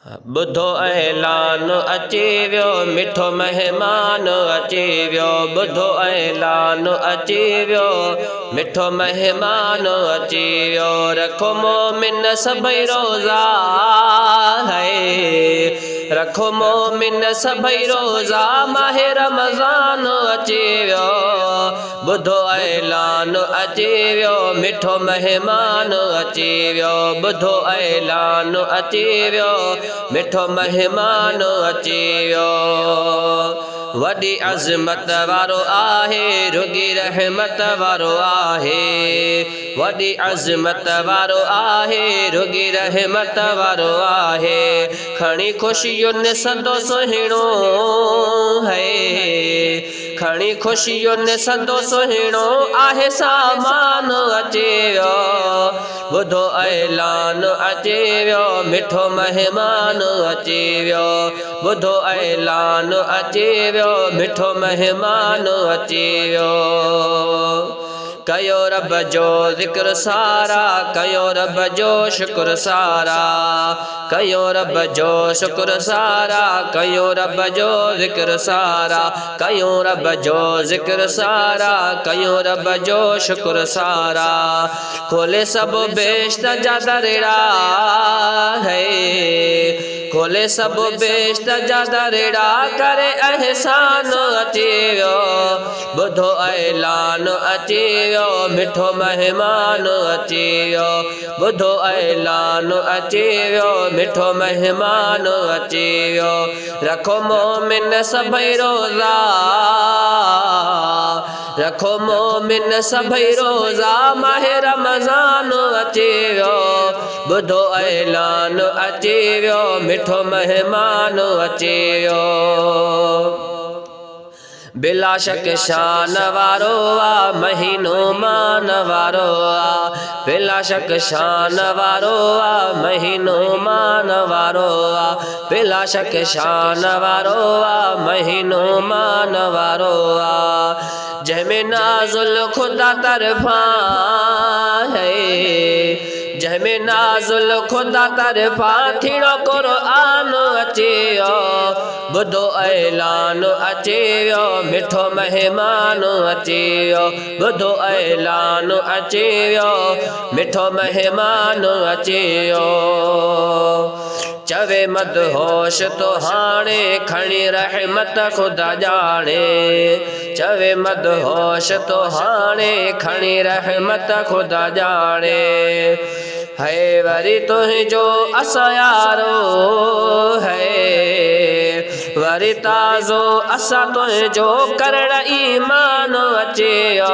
ٻڌو اعلان اچي ويو مٺو مهمان اچي ويو ٻڌو اعلان اچي ويو مٺو مهمان اچي ويو رکو مومن سڀئي روزا هي رکو مومن سڀئي روزا ماه رمضان اچي ويو ٻڌو اعلان اچي ويو مٺو مهمان اچي ويو ٻڌو اعلان اچي ويو مٺو مهمان اچي ويو وڏي عظمت وارو آهي رڳي رحمت وارو آهي وڏي عظمت وارو آهي رڳي رحمت وارو آهي کڻي خوشين سندو سهڻو هي کڻي خوشين سندو سهڻو آهي سامان اچي ويو ٻڌو اعلان اچي ويو مٺو مهمان اچي ويو ٻڌو اعلان اچي ويو مٺو مهمان اچي ويو ڪيو رب جو ذڪر سارا ڪيو رب جو شڪر سارا ڪيو رب جو شڪر سارا ڪيو رب جو ذڪر سارا ڪيو رب جو ذڪر سارا ڪيو رب جو شڪر سارا کولي سڀ بهشت جا درڙا هي کولي سڀ بهشت جا درڙا ڪري احسان اچي ويو ٻڌو اعلان اچي ويو مٺو مهمان اچي ويو ٻڌو اعلان اچي ويو مٺو مهمان اچي ويو رکو مومن سڀئي روزا رکو مومن سڀئي روزا ماه رمضان اچي ويو ٻڌو اعلان اچي ويو مٺو مهمان اچي ويو بلا شڪ شان وارو آ مهينو مان وارو آ بلا شڪ شان وارو آ مهينو مان وارو آ بلا شڪ شان وارو آ مهينو مان وارو آ جنهن ۾ نازل خدا طرفان هي جنهن ۾ نازل خدا طرفان ٿيڻو قرآن اچي ويو ٻڌو اعلان اچي ويو مٺو مهمان اچي ويو ٻڌو اعلان اچي ويو مٺو مهمان اچي ويو چوي مدهوش تو هاڻي کڻي رحمت خدا ڄاڻي چوي مدهوش تو هاڻي کڻي رحمت خدا ڄاڻي هي وري تنهنجو اسان يارو هي وري تازو اسان تنهنجو ڪرڻ ايمان اچي ويو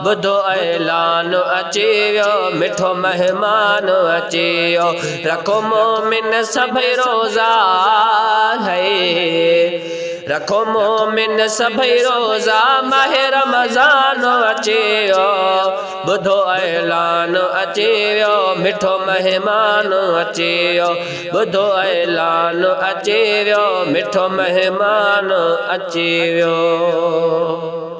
ٻڌو اعلان اچي ويو مٺو مهمان اچي ويو رکو مومن سڀئي روزا هي رکو مومن سڀئي روزا ماه رمضان اچي ويو ٻڌو اعلان اچي ويو مٺو مهمان اچي ويو ٻڌو اعلان اچي ويو مٺو مهمان اچي ويو.